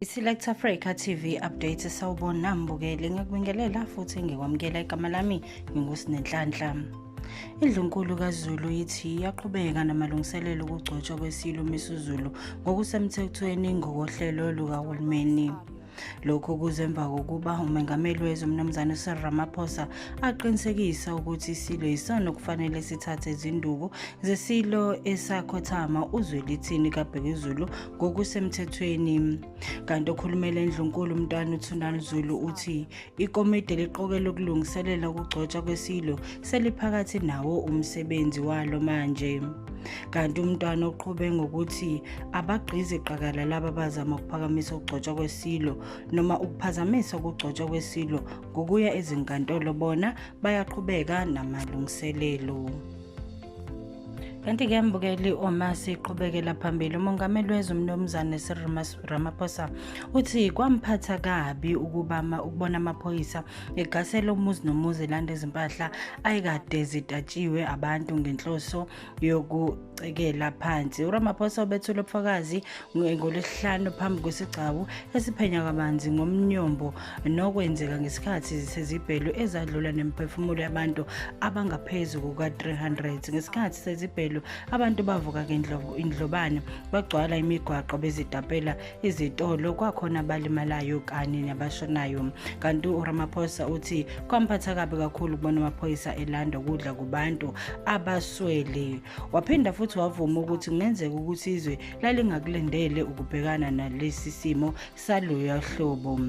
I-Select Africa TV update. Sawubona mbukeli, ngiyakubingelela futhi ngikwamukela. Igama lami nginguSinenhlanhla. Indlunkulu kaZulu ithi iyaqhubeka namalungiselelo okugcotshwa kweSilo Misuzulu ngokusemthethweni ngokohlelo lukahulumeni. Lokhu kuze emva kokuba umengameli wezwe uMnumzane Cyril Ramaphosa aqinisekisa ukuthi iSilo yisona okufanele sithathe izinduku zeSilo esakhothama uZwelithini kaBhekuzulu ngokusemthethweni. Kanti okhulumela endlunkulu uMntwana uThundani Zulu uthi ikomidi eliqokelwe ukulungiselela ukugcotshwa kweSilo seliphakathi nawo umsebenzi walo manje. Kanti umntwana uqhube ngokuthi abagqizi qakala laba bazama ukuphakamisa ukugcotshwa kweSilo noma ukuphazamisa ukugcotshwa kweSilo ngokuya ezinkantolo, bona bayaqhubeka namalungiselelo. Kanti-ke mbukeli, uma siqhubekela phambili, umongameli wezwe uMnumzane Cyril Ramaphosa uthi kwamphatha kabi ukubama ukubona amaphoyisa egasela umuzi nomuzi elanda izimpahla ayikade zitatshiwe abantu ngenhloso yokucekela phansi. URamaphosa ubethule ubufakazi ngoLwesihlanu phambi kwesigcawu esiphenya kabanzi ngomnyombo nokwenzeka ngesikhathi sezibhelu ezadlula nemiphefumulo yabantu abangaphezu kuka-300. Ngesikhathi sezibhelu abantu bavuka indlobane, bagcwala imigwaqo, bezitapela izitolo, kwakhona abalimalayo kanye nabashonayo. Kanti uRamaphosa uthi kwamphatha kabi kakhulu ukubona amaphoyisa elanda ukudla kubantu abaswele. Waphinda futhi wavuma ukuthi kungenzeka ukuthi izwe lalingakulindele ukubhekana nalesi simo saloya hlobo.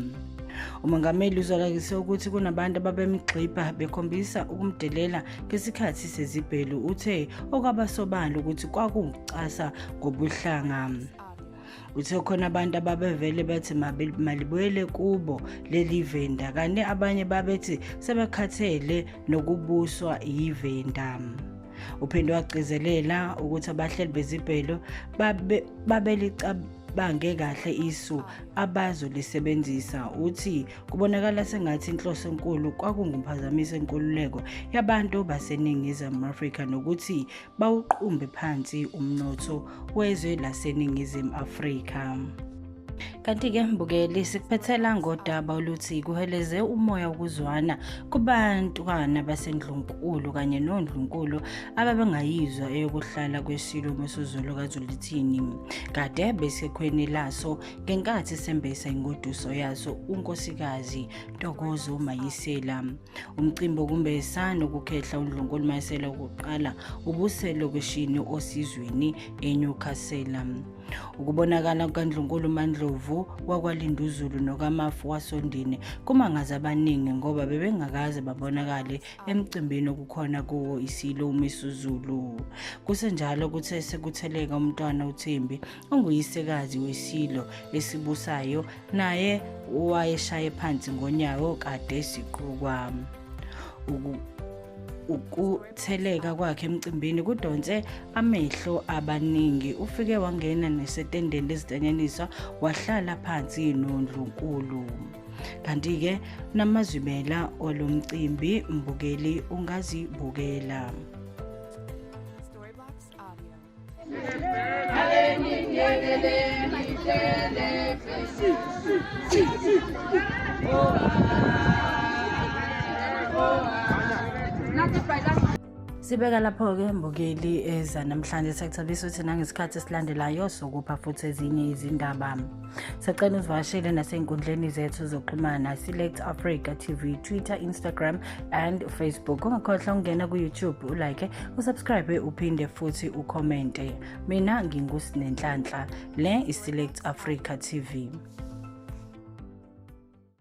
Umongameli uzwakalise ukuthi kunabantu ababemgxibha bekhombisa ukumdelela ngesikhathi sezibhelu. Uthe okwabasobala ukuthi kwakuwukucasa ngobuhlanga. Uthe khona abantu ababevele bethi malibuyele kubo leli venda, kanti abanye babethi sebekhathele nokubuswa yivenda. Uphinde wagcizelela ukuthi abahleli bezibhelu babelicabange kahle isu abazolisebenzisa. Uthi kubonakala sengathi inhloso enkulu kwakunguphazamisa inkululeko yabantu baseNingizimu Afrika nokuthi bawuqumbe phansi umnotho wezwe laseNingizimu Afrika. Kanti-ke mbukeli, sikuphethela ngodaba oluthi kuheleze umoya wokuzwana kubantwana basendlunkulu kanye nondlunkulu ababengayizwa eyokuhlala kweSilo Misuzulu kaZwelithini kade besekhweni laso ngenkathi sembesa ingoduso yaso uNkosikazi Ntokozo Mayisela. Umcimbi wokumbesa nokukhehla uNdlunkulu Mayisela wokuqala ubuselokishini Osizweni eNewcastle. Ukubonakala kukaNdlunkulu Mandlovu wakwaLinduzulu noKaMafu wasoNdini kumangaza abaningi ngoba bebengakaze babonakale emcimbini okukhona kuwo iSilo uMisuzulu. Kusenjalo kuthe sekutheleka umntwana uThembi onguyisekazi weSilo esibusayo, naye wayeshaye phansi ngonyawo kade siqukwa. Ukutheleka kwakhe emcimbini kudonse amehlo abaningi. Ufike wangena nesetendeni lezitanyaniswa, wahlala phansi nondlunkulu. Kanti-ke namazwibela olomcimbi mbukeli ungazibukela. Storyblocks Audio. Sibeka lapho-ke mbukeli eza namhlanje. Siyakuthabisa ukuthi nangesikhathi esilandelayo sokupha futhi ezinye izindaba. Sacela uzivakashele nasey'nkundleni zethu zokuxhumana, Select Africa TV, Twitter, Instagram and Facebook. Ungakhohlwa ukungena ku-YouTube, ulike, usubscribe, uphinde futhi ukhomente. Mina nginguSinenhlanhla, le i-Select Africa TV.